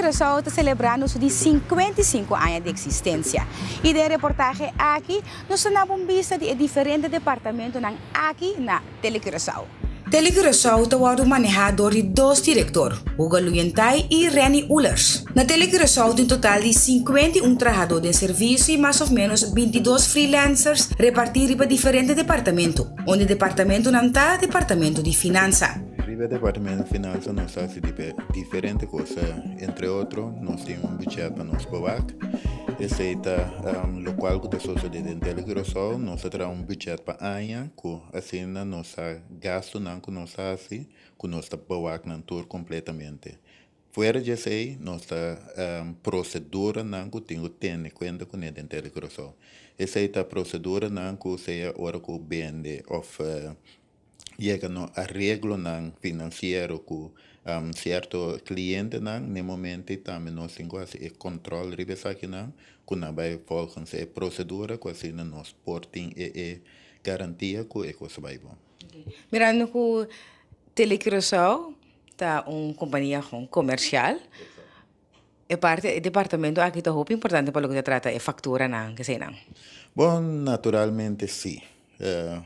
Telecuraçao ta selebrando su di 55 aña di eksistensia. I den e reportahe aki nos ta duna un bista di e diferente departamentonan aki na Telecuraçao. Telecuraçao ta wòrdu manehá dor di dos direktor, Hugo Luyentai i Renny Oelers. Na Telecuraçao tin total di 51 trahadó den servisio i mas òf ménos 22 freelancers repartí riba diferente departamento. Un di departamentonan ta Departamento di Finansa. Riba Departamento di Finansa nos ta hasi diferente kos. Entre otro, nos tin un buchet pa nos bewak. Esei ta lokual ku ta sosodé den Telecuraçao. Nos ta traha un buchet pa aña ku asina nos sa gastunan ku nos hasi ku nos ta bewak nan tur kompletamente. Fuera di esei nos ta proseduranan ku tin ku tene kuenta kuné den Telecuraçao. Esei ta proseduranan ku sea ora ku bende òf yega no areglonan finansiero ku sierto klientenan, n'e momento ei tambe nos tin ku hasi e kòntròl riba esakinan ku nan bai volgens e prosedura ku asina nos por tin e garantia ku e kos a bai bon. Mirando ku Telecuraçao ta un kompania komersial, e parti e departamento aki ta hopi importante pa loke ta trata e fakturanan kesenan. Bon, naturalmente si.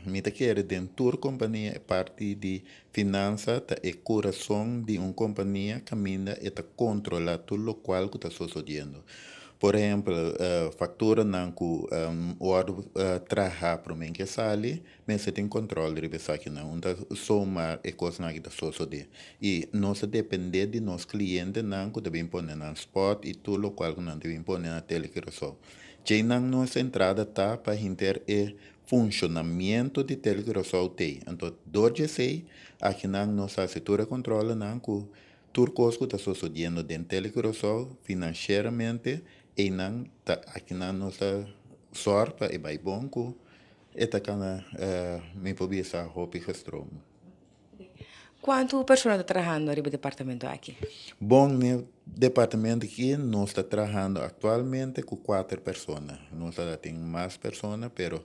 Mi ta kere den tur kompania e parti di finansa ta e kurason di un kompania kaminda e ta kontrolá tur lokual ku ta sosodiendo. Por ehempel, fakturanan ku wòrdu traha promé ke sali, Mester tin control riba esakinan. Un ta zomaar e cosnan aki ta sosode. Y nos ta depende di nos clientenan cu ta bin pone nan spot y tur locual cu nan ta bin pone na Tele Curaçao. Djeinan nos entrada ta pa hinter e funcionamiento di Tele Curaçao tey. Anto door di esey akinan nos haci tur e controlenan cu tur cos cu ta sosodiendo den Tele Curaçao financieramente eynan ta akinan nos ta zorg pa e bay bon cu E ta kana mi por bisa hopi gestroom. Kuantu persona ta trahando riba e departamento aki? Bon, n'e departamento aki nos ta trahando aktualmente ku kuater persona. Nos a tin mas persona pero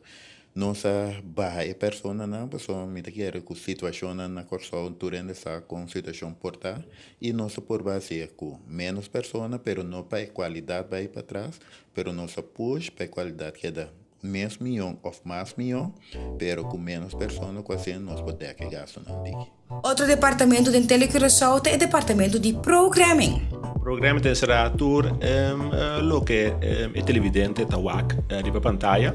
nos a baha e personanan pasobra mi ta kere ku situashonnan na Kòrsou tur hende sa kon situashon por ta i nos a purba hasié ku ménos persona pero no pa e kualidat bai patras pero nos a push pa e kualidat keda mes mion of mas mion, pero ku menos persona ku asina nos por dek e gastunan tiki. Otro departamento den Telecuraçao ta e departamento di Programming. Programming ta enserá tur loke e televidente ta wak riba pantaya.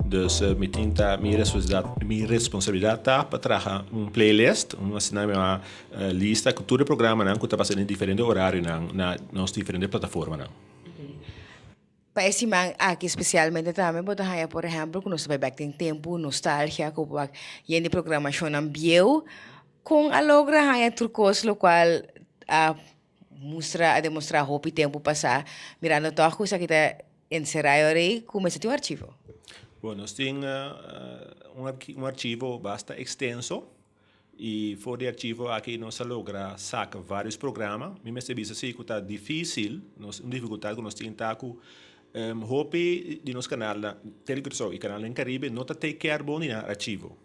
Dus mi tin ta mi responsabilidat mi responsabilidat ta pa traha un playlist, un asina mi yama lista ku tur e programanan ku ta pasa den diferente orarionan na nos diferente plataformanan. Pa e siman aki spesialmente tambe bo ta haña por ehèmpel ku nos ta bai bèk den tempu, nostalgia ku bo wak yen di programashonnan bieu kon a logra haña tur kos lokual a mustra a demostrá hopi tempu pasá mirando tòg ku esaki ta enserá e ora ei ku mester tin un archivo. Bon, nos tin un archivo basta ekstenso. I for di archivo aki nos a logra saka varios programa. Mi mester bisa si ku ta dificil, nos un dificultad ku nos tin ta ku hopi di nos kanalnan, Tele Curaçao i kanalnan den Caribe no ta take care bon di nan archivo.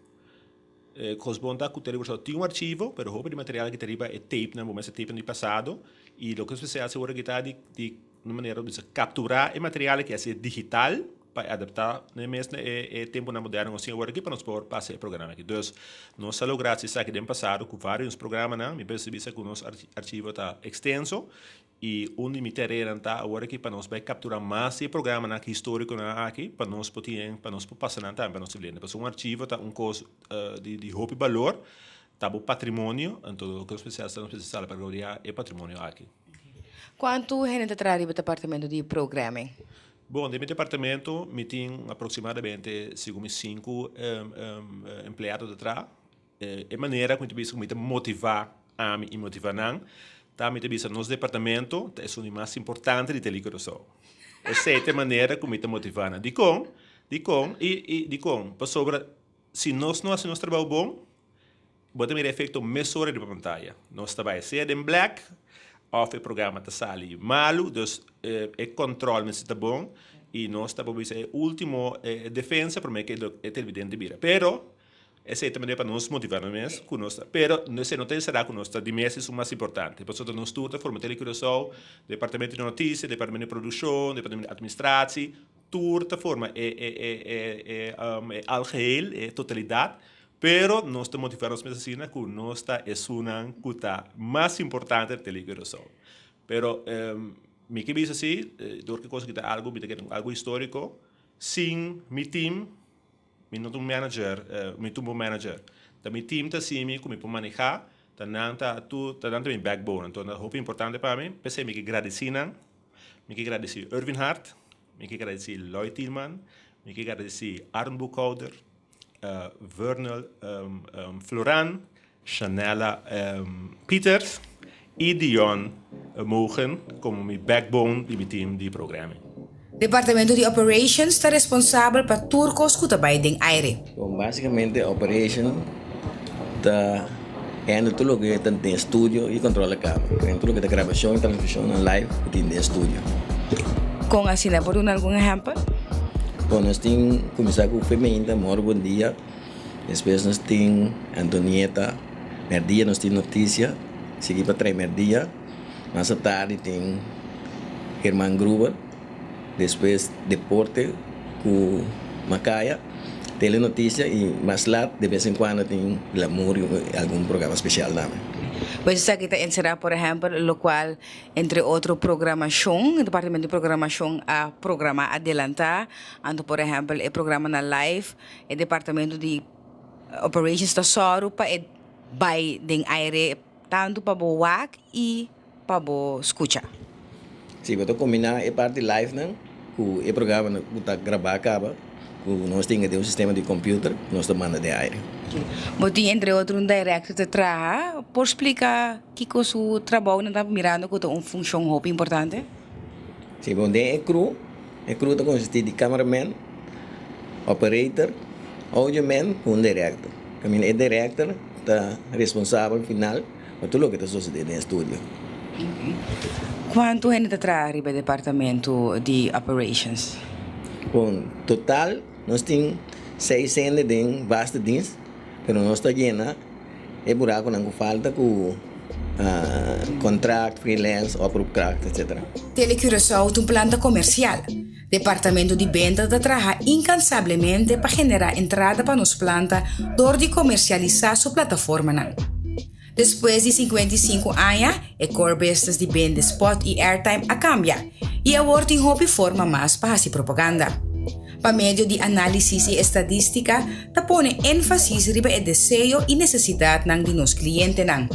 Kos bon ta ku Tele Curaçao tin un archivo, pero hopi di material aki ta riba e tapenan, bo mester tapenan di pasado i loke nos mester hasi ora aki ta di un manera bo bisa captura e material aki hasi digital pa e adapta na e mes na e temponan moderno nos tin awor aki pa nos por pasa e programa aki. Dus nos a logra haci esaki den pasado cu varios programanan. Mi pensa bisa cu nos archivo ta extenso y un di mi tareanan ta awor aki pa nos bay captura mas di e programanan aki historiconan aki pa nos por tin pa nos por pasa nan tambe pa nos cliente. Pasobra un archivo ta un cos di hopi balor, ta bo patrimonio, anto loke nos mester haci nos mester salvaguardia e patrimonio aki. Cuanto hende ta traha riba e departamento di programming? Bon, den mi departamento mi tin aproximadamente segun mi sinku empleado ta traha. E manera ku mi ta bisa ku mi ta motiva ami i motiva nan ta mi ta bisa nos departamento ta esun di mas importante di Tele Curaçao. Esei ta e manera ku mi ta motiva nan. Dikon? Dikon? I dikon? Pasobra si nos no hasi nos trabou bon, Bo ta mira efekto mesora riba pantaya. Nos ta bai sea den black òf e programa ta sali malu, dus e kòntròl mester ta bon i nos ta por bisa e último defensa promé ku e televidente bira. Pero Esei ta manera pa nos motivá nos mes ku nos ta, pero esei no ta enserá ku nos ta di mes esun mas importante, pasobra nos tur ta forma Telecuraçao, departamento di notisia, departamento di produkshon, departamento di administratie, tur ta forma e e e e e e algeheel, e totalidat, pero nos ta motivá nos mes asina ku nos ta esunnan ku ta mas importante na Telecuraçao. Pero mi ke bisa si, dor ku e kos aki ta algu, mi ta kere algu históriko, sin mi team, Mi no ta un manager, mi ta un bon manager. Ta mi team ta hasi mi ku mi por manehá, ta nan ta tur, ta nan ta mi backbone. Anto nan ta hopi importante pa mi. P'esei mi ke gradisí nan. Mi ke gradisí Erwin Hart, mi ke gradisí Lloyd Tielman, mi ke gradisí Arn Boekhouder, Vernel Floran, Shanella Pieters y Dion Mogen como mi backbone di mi team di programming. Departamento di Operations ta responsabel pa tur kos ku ta bai den aire. Bon, basicamente operation ta handle tur loke ta den studio y controla cama. Tur loke ta grabacion y transmision nan live ku tin den studio. Kon asina? Por duna algun ehempel? Bon, nos tin cuminsa cu Femeinta, Mor Bon Dia. Despues nos tin Antonieta, merdia nos tin noticia, sigui pa trae merdia, mas atardi tin Herman Gruber, despues deporte cu Macaya, telenoticia y mas lat de bes en cuando tin Glamour y algun programa special tambe. Pues esaki ta encera por ehempel locual entre otro programacion, departamento di programacion a programa adelanta, anto por ehempel e programanan live. E departamento di operations ta sòru pa e bai den aire tantu pa bo wak i pa bo skucha. Si, bo ta kombiná e parti live nan ku e programanan ku ta grabá kaba ku nos tin den un sistema di computer ku nos ta manda den aire. Bo tin entre otro un director ta traha, por splika kiko su trabounan ta mirando ku ta un funshon hopi importante? Si, bon den e crew E crew ta consisti di cameraman, operator, audioman cu un director. Caminda e director ta responsabel final pa tur loke ta sosode den e studio. Cuanto hende ta traha riba e departamento di operations? Bon, total nos tin seis hende den vaste dienst, pero nos ta yena e buraconan cu falta cu contract, freelance, oproepkracht, etc. Tele Curaçao ta un planta komersial. Departamento di benta ta traha inkansablemente pa generá entrada pa nos planta dor di komersialisá su plataformanan. Despues di 55 aña, e core business di bende spot i airtime a kambia i awor tin hopi forma mas pa hasi propaganda. Pa medio di análisis i estadístika ta pone énfasis riba e deseo i nesesidatnan di nos klientenan.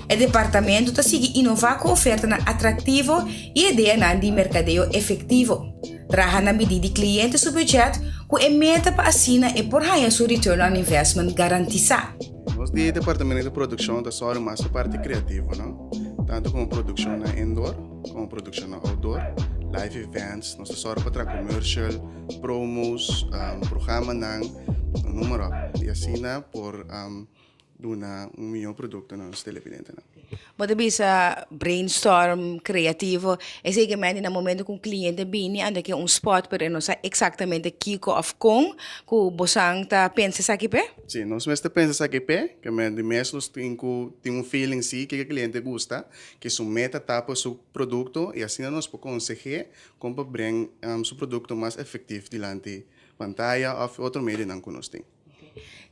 E departamento ta sigui inová ku ofertanan atraktivo i ideanan di merkadeo efektivo. Traha na midí di kliente su budget ku e meta pa asina e por haña su return on investment garantisá. Nos di departamento di produkshon ta sòru mas pa parti kreativo, no? Tantu komo produkshon na indoor komo produkshon na outdoor, live events, nos ta sòru pa traha commercial, promos, programanan, noem maar op. I asina por duna un mihó produkto na nos televidentenan. Bo ta bisa brainstorm creativo, esei ke mende na momento ku un cliente bini anto ke un spot pero e no sa exactamente kiko of kon ku bosan ta pensa esaki p'e? Si, nos mester pensa esaki p'e, ke mende mes nos tin ku tin un feeling si kiko e cliente gusta, ke su meta ta pa su produkto i asina nos por konseh'é kon pa bring su produkto mas efektief dilanti pantaya of otro medionan ku nos tin.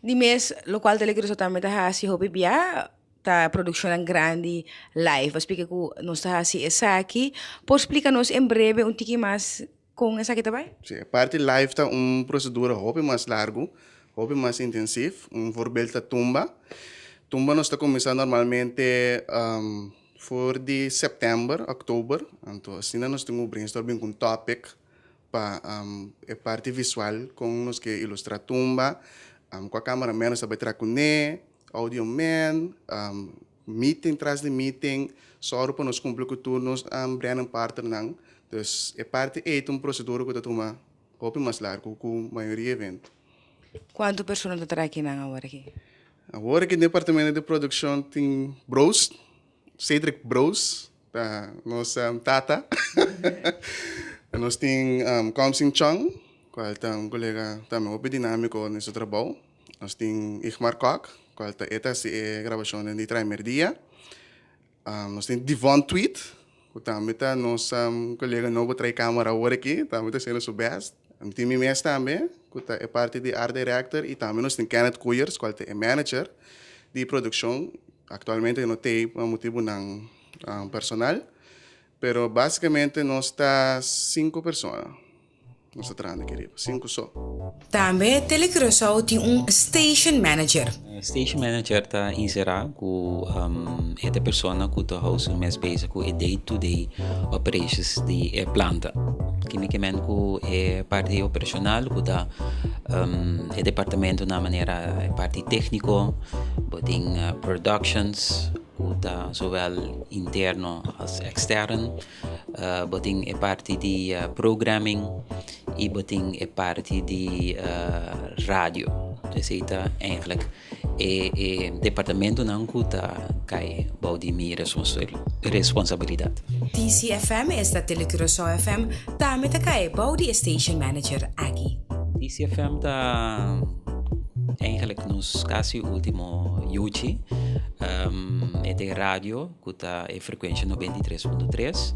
Di mes lokual Telecuraçao tambe ta hasi hopi bia ta produccionnan grandi live. Bo splika cu nos ta haci esaki. Por splika nos en breve un tiki mas con esaki ta bay? Si, e parti live ta un procedura hopi mas largo, hopi mas intensief. Un voorbeeld ta tumba. Tumba nos ta cuminsa normalmente for di september, october. Anto asina nos tin un brainstorming cu un topic pa e parti visual con nos ke ilustra tumba, cua cameraman nos ta bay traha cune, audio man, meeting tras di meeting, sòru pa nos cumpli cu tur nos branding partnernan. Dus e parti ey ta un procedura cu ta tuma hopi mas largo cu mayoria evento. Cuanto persona ta traha akinan awor aki? Awor aki den departamento di produccion tin Broos, Cedric Broos ta nos tata. Nos tin Komsing Chong, cual ta un colega tambe hopi dinamico den su trabou. Nos tin Igmar Kok, kual ta e ta hasi e grabashonnan di Trae Merdia. Nos tin Devon Tweet, ku tambe ta nos kolega nobo trae kamera awor aki, tambe ta hasiendo su bèst. Mi tin mi mes tambe, ku ta e parti di art director, i tambe nos tin Kenneth Koeyers, kual ta e manager di produkshon. Aktualmente e no t'ei pa motibunan personal, pero básikamente nos ta sinku persona. Nos ta trahando aki riba, sinku so. Tambe Telecuraçao tin un station manager. Station manager ta inserá ku e ta persona ku ta hou su mes bezig ku e day to day operations di e planta. Kimikament ku e parti operashonal ku ta e departamentonan manera e parti tékniko, bo tin productions ku ta zowel interno as ekstern. Bo tin e parti di programming i bo tin e parti di radio. Esei ta eigenlijk e e departamentonan ku ta kai bou di mi responsabilidat. TCFM, esta Telecuraçao FM, tambe ta kai bou di e station manager aki. TCFM ta eigenlijk nos kasi ultimo yuchi. E ta e radio. Ku ta e frekuensha 93.3.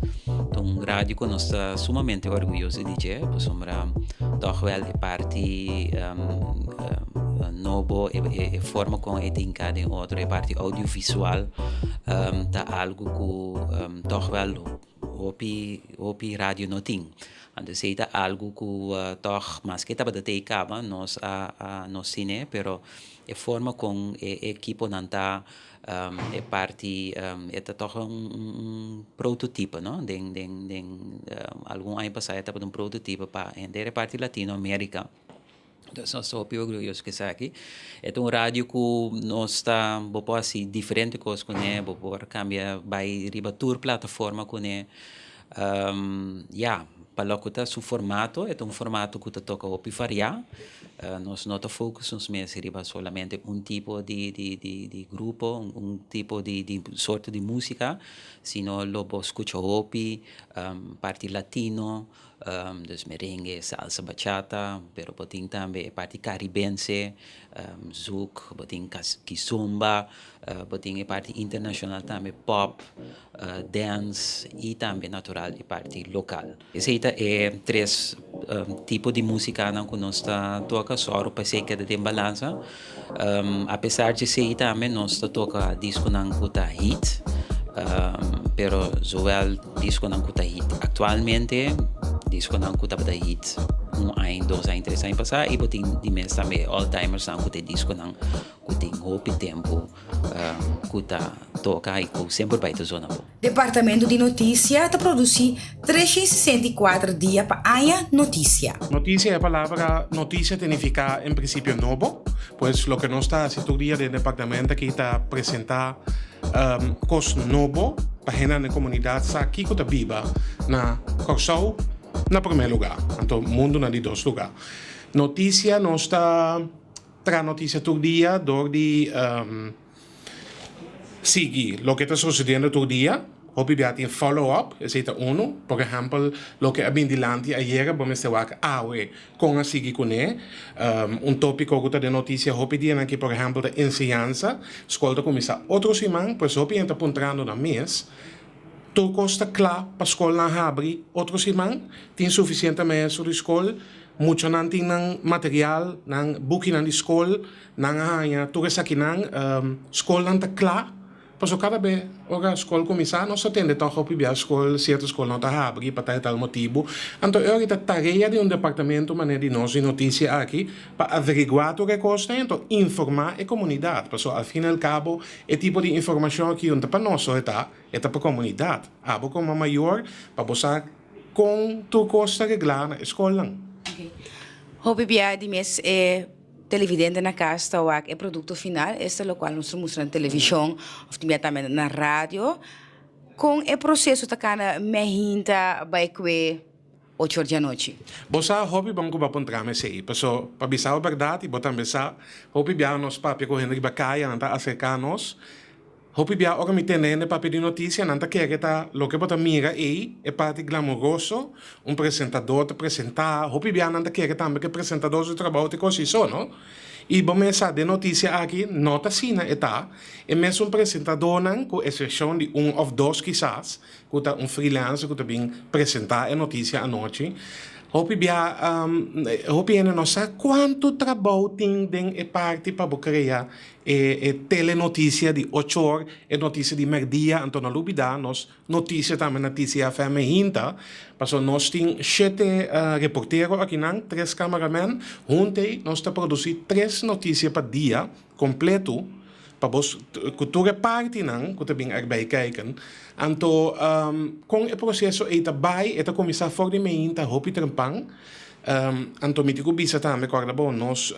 Ta un radio ku nos ta sumamente orguyoso di dje, pasobra tòg wèl e parti nobo, e forma kon e tin ka den otro, e parti audiovisual ta algu ku tòg wèl hopi hopi radio no tin. Anto esei ta algu ku tòg maske tabata tei kaba nos a nos tine, pero e forma kon e ekiponan ta E parti e ta tòg un prototipo no den den den algun aña pasá e tabata un prototipo pa henter e parti Latino Amerika. Entonces nos ta hopi orguyoso ku esaki. E ta un radio ku nos ta bo por hasi diferente kos kuné, bo por kambia bai riba tur plataforma kuné. Ya, pa loke ta su formato, e ta un formato ku ta toka hopi variá. Nos no ta focus nos mes riba solamente un tipo di di di di grupo, un tipo di di sorto di músika, sino lo bo skucha hopi parti latino, dus merengue, salsa, bachata, pero bo tin tambe e parti karibense, zouk, bo tin kizomba, bo tin e parti internashonal tambe, pop. Dance y tambe natural e parti local. Esey ta e tres tipo di musicanan cu nos ta toca, soro pa esey keda den balansa. A pesar di esey tambe nos ta toca disconan cu ta hit, pero zowel disconan cu ta hit actualmente, disconan cu tabata hit un aña, dos aña, tres aña pasa y bo tin di mes tambe e old timersnan cu ta e disconan cu tin hopi tempo. Ku ta toka i ku semper bai ta zona bo. Departamento di Notisia ta produsí 364 dia pa aña notisia. Notisia, e palabra notisia ta nifiká en prinsipio nobo. Pues loke nos ta hasi tur dia den departamento aki ta presentá kos nobo pa hendenan den komunidat sa kiko ta biba na Kòrsou na promé lugá, anto mundu na di dos lugá. Notisia nos ta. Traha notisia tur dia dor di sigui loke ta sosediendo tur dia. Hopi bia tin follow up, esei ta unu. Por ehèmpel, loke a bin dilanti ayera bo mester wak awe kon a sigui kuné. Un tópiko ku ta den notisia hopi dianan aki por ehèmpel ta enseñansa. Skol ta kuminsá otro siman, pues hopi hende ta puntrando nan mes, Tur kos ta kla pa skolnan habri otro siman? Tin sufisiente maestro di skol? Muchanan tin nan material, nan bukinan di skol, nan a haña tur esakinan. Skolnan ta kla? Pasobra kada be ora skol kuminsá nos ta tende tòg hopi bia skol, sierto skol no ta habri pa tal i tal motibu. Anto e ora ta tarea di un departamento manera di nos di notisia aki pa averiguá tur e kosnan i anto informá e komunidat. Pasobra al fin i al kabo E tipo di informashon aki no ta pa nos so e ta, e ta pa komunidat. Abo komo mayor pa bo sa kon tur kos ta reglá na e skolnan. Hopi bia di mes e televidente na kas ta wak e produkto final, esta lokual nos ta mustra na televishon òf tin bia tambe na radio. Kon e proseso ta kana mehinta bai kue Ocho or di anochi. Bo sa hopi bon ku bo a puntra mi esei, paso pa bisa bo bèrdat i bo tambe sa, hopi bia nos papia ku hende riba kaya, nan ta aserká nos, hopi bia ora mi tende hende papia di notisia nan ta kere ta loke bo ta mira ei, e parti glamoroso, un presentador ta presentá, hopi bia nan ta kere tambe ku e presentador su trabou ta e kos ei so, no? I bo mes sa den notisia aki no ta asina e ta. E mesun presentadónan, ku eksepshon di un òf dos kisas, ku ta un freelancer ku ta bin presentá e notisia anochi, hopi bia hopi hende no sa kuantu trabou tin den e parti pa bo krea e e telenotisia di ocho or, e notisia di mèrdia, anto no lubidá nos notisia tambe na TCFM hinta, pasobra nos tin shete reportero akinan, tres cameraman, hunte nos ta produsí tres notisia pa dia kompleto pa bo ku tur e partinan ku ta bin erbij kijken. Anto kon e proseso ei ta bai, e ta kuminsá for di meinta hopi trempan, anto mi tin ku bisa tambe kòrda bo nos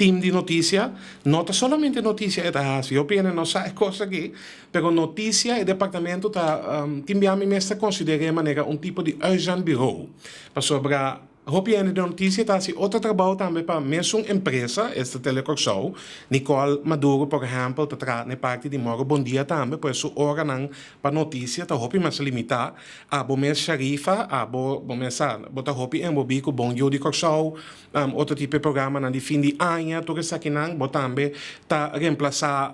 Team di notisia no ta solamente notisia e ta hasi. Hopi hende no sa e kos aki, pero notisia e departamento ta tin bia mi mes ta konsider'é manera un tipo di uitzendbureau. Pasobra hopi hende di notisia ta hasi otro trabou tambe pa mesun empresa, esta Tele Kòrsou. Nicole Maduro por ehèmpel ta traha na e parti di Mòrgo Bon Dia tambe, pues su oranan pa notisia ta hopi mas limitá. Abo mes Sharifa, abo bo mes sa bo ta hopi enbolbí ku Bon Yu di Kòrsou. Otro tipo e programanan di fin di aña, tur esakinan bo tambe ta remplasá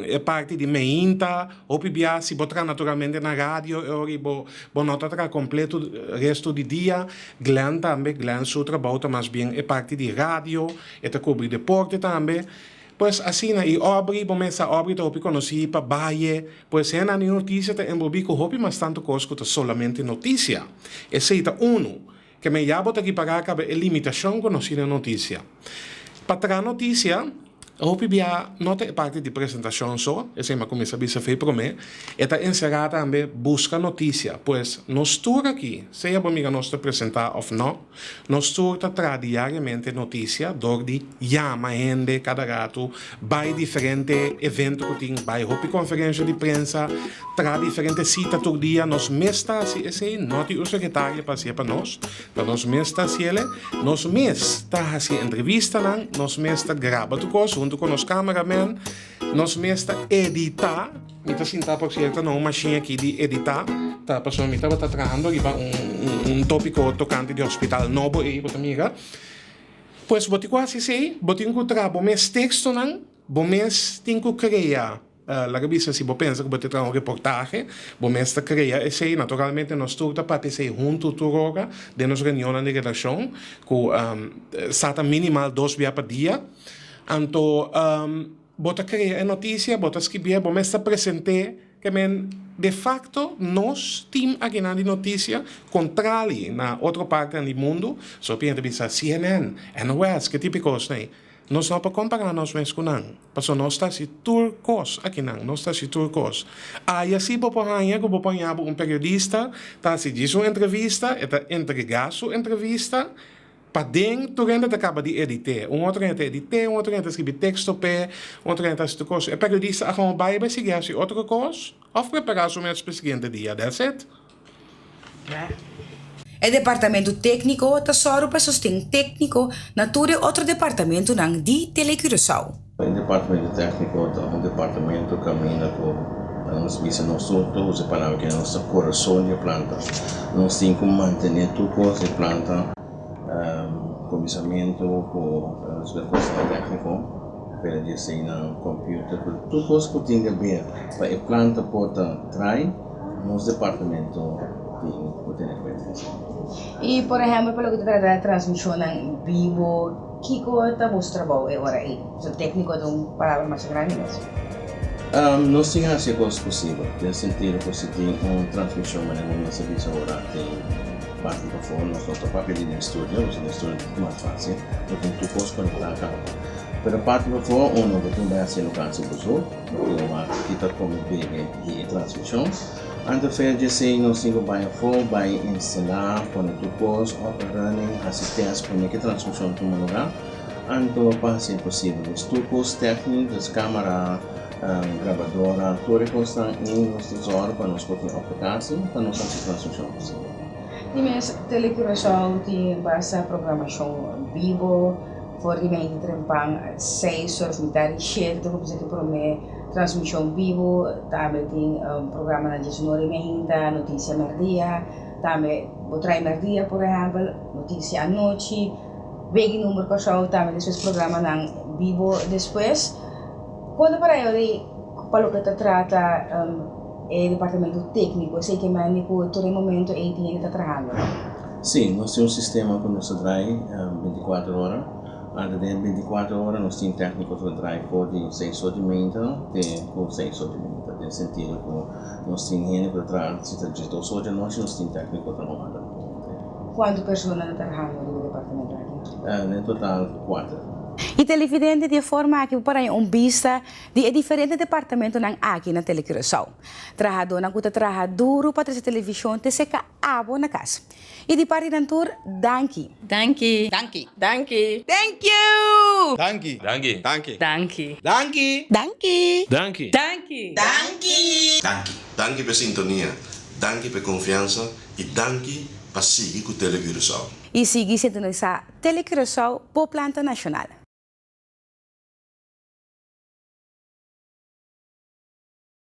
e parti di meinta. Hopi bia si bo traha naturalmente na radio e ora bo bo no ta traha kompleto resto di dia. Glenn tambe, Glenn su trabou ta mas bien e parti di radio, e ta kubri deporte tambe. Pues asina i Aubrey, bo mes sa Aubrey ta hopi konosí pa baye, pues hendenan di notisia ta enbolbí ku hopi mas tantu kos ku ta solamente notisia. Esei ta unu. Ke men ya bo ta ripará kaba e limitashon ku nos tin na notisia. Pa traha notisia, hopi bia no ta e parti di presentashon so, esei mi a kuminsá bisa fei promé, e ta enserá tambe buska notisia. Pues, nos tur aki, sea bo mira nos ta presentá òf nò, nos tur ta traha diariamente notisia dor di yama hende kada ratu, bai diferente evento ku tin, bai hopi konferensha di prensa, Traha diferente sita tur dia, nos mes ta hasi esei, no tin un sekretario pa hasié pa nos, ta nos mes ta hasiele, nos mes ta hasi entrevistanan, nos mes ta graba tur kos huntu ku nos cameraman, nos mes ta editá, mi ta sinta por sierto na un mashin aki di editá, ta pasobra mi tabata trahando riba un un topiko tokante di hospital nobo ei bo ta mira, pues bo tin ku hasi esei, bo tin ku traha bo mes tekstonan, bo mes tin ku krea. Laga bisa si bo pensa ku bo ta traha un reportahe, bo mes ta krea esei. Naturalmente nos tur ta papia esei huntu tur ora den nos reunionnan di redakshon ku sa ta minimal dos bia pa dia. Anto bo ta krea e notisia, bo ta skibié, bo mes ta present'é. Ke men de fakto nos tim akinan di notisia kontrali na otro partinan di mundu, so hende ta bisa CNN, NOS, ke tipo di kos nei. Nos no por kompará nos mes ku nan, pasobra nos ta hasi tur kos akinan, nos ta hasi tur kos. Aya si bo por haña ku bo por haña bo un periodista ta hasi djis un entrevista, e ta entregá su entrevista, paden tur hende ta kaba di edit'é. Un otro hende ta edit'é, un otro hende ta skibi teksto p'e, un otro hende ta hasi tur kos. E periodista a gewoon bai bai sigui hasi otro kos òf prepará su mes p'e siguiente dia, that's it. E departamento tékniko ta sòru pa sosten tékniko na tur e otro departamentonan di Telecuraçao. E departamento tékniko ta un departamento kaminda ku nos bisa nos tur ta usa e palabra ke nos ta kurason di e planta. Nos tin ku mantené tur kos di e planta, kuminsamentu ku kosnan tékniko, pero di eseinan computer, tur kos ku tin di haber pa e planta por ta drai. Nos departamento tin ku tene kuenta esei. I por ehèmpel pa loke ta trata di transmishonnan bibo, kiko ta boso trabou e ora ei? Pasobra tékniko ta un palabra masha grandi mes. Nos tin hasi e kos posibel, den sentido ku si tin un transmishon manera bo mes a bisa ora tin parti pafó, nos no ta papia di den studio, pasobra den studio ta mas fásil, bo tin tur kos konektá kaba. Pero parti pafó uno bo tin bai hasi e lokansia boso. Bo tin wak ki ta come bebe di e transmision. Anto fe djesei nos tin ku bai afo, bai instalá, pone tur kos up and running, hasi test prome ku e transmision tuma lugá. Anto pa hasi e posibel. Dus tur kos tèknik, dus kamera, grabadora, tur e kosnan ei nos ta zòrg pa nos por tin aplikasi pa nos hasi transmision posibel. Di mes Telecuraçao tin basta programashon bibo. For di mei trempan seis or mitar di shete ta kuminsá ku promé transmishon bibu. Tambe tin programanan diesunora i meinta, notisia mèrdia. Tambe bo trae mèrdia por ehèmpel, notisia anochi. Wega i Number Kòrsou tambe despues programanan bibo despues. Kon ta para yori pa loke ta trata e departamento tékniko? Esei ke mende ku tur e momento ei tin hende ta trahando, no? Sí, nos tin un sistema ku nos ta drai bintikuater ora. Anto den e bintikuater ora nos tin tékniko ku ta drai for di seis or di mainta te ku seis or di mainta. Den sentido ku nos tin hende ku ta traha si ta diesdos or di anochi nos tin tékniko ta wòrdu. Kuantu persona ta trahando riba e departamento aki? Den total kuater. E televidente di e forma aki por haña un bista di e diferente departamentonan aki na Telecuraçao. Trahadónan ku ta traha duru pa trese televishon te seka abo na kas. I di parti nan tur, danki. Danki. Danki. Danki. Thank you! Danki. Danki. Danki. Danki. Danki. Danki. Danki. Danki. Danki. Danki. Danki p'e sintonia, danki p'e konfiansa i danki pa sigui ku Telecuraçao. I sigui sintonisá Telecuraçao, bo planta nashonal.